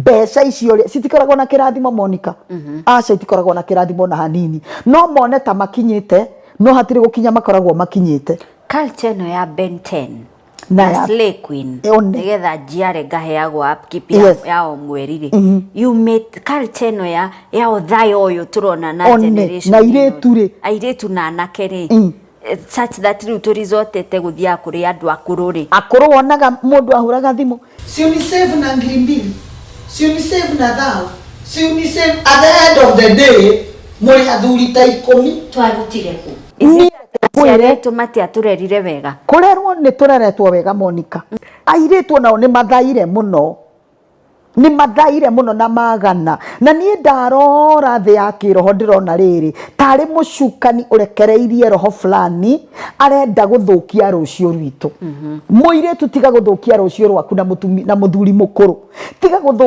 Mbeca icio rĩ, citikoragwo na kĩrathimo, Monica. Aca, itikoragwo na kĩrathimo na hanini. No mone ta makinyĩte, no hatirĩ gũkinya makoragwo makinyĩte. Culture ĩno ya Ben 10 na na ya Slay Queen, One. nigetha njiare ngaheagwo upkeep ya, ya o mweri rĩ, yumĩte culture ĩno ya ũthaya ũyũ tũrona na One, generation na ĩno. airĩtu rĩ. Airĩtu na anake rĩ, such that rĩu tũrisortete gũthiaga kũrĩ andũ akũrũ rĩ. Akũrũ, wonaga mũndũ ahũraga thimũ, "Si unisave na 2000, si unisave na thao, si unisave." At the end of the day, mũrĩ athuri ta 10. Twarutire kũ? Niĩ Aciari aitũ matiatũrerire wega? Kũrerwo nĩ tũreretwo wega, Monica. Airĩtu nao nĩ mathaire mũno, nĩ mathaire mũno na magana. Na niĩ ndarora thĩ ya kĩroho, ndĩrona rĩrĩ tarĩ mũcukani ũrekereirie roho fulani arenda gũthũkia rũciũ rwitũ. Mũirĩtu, tiga gũthũkia rũciũ rwaku na mũthuri mũkũrũ, tiga gũthũkia.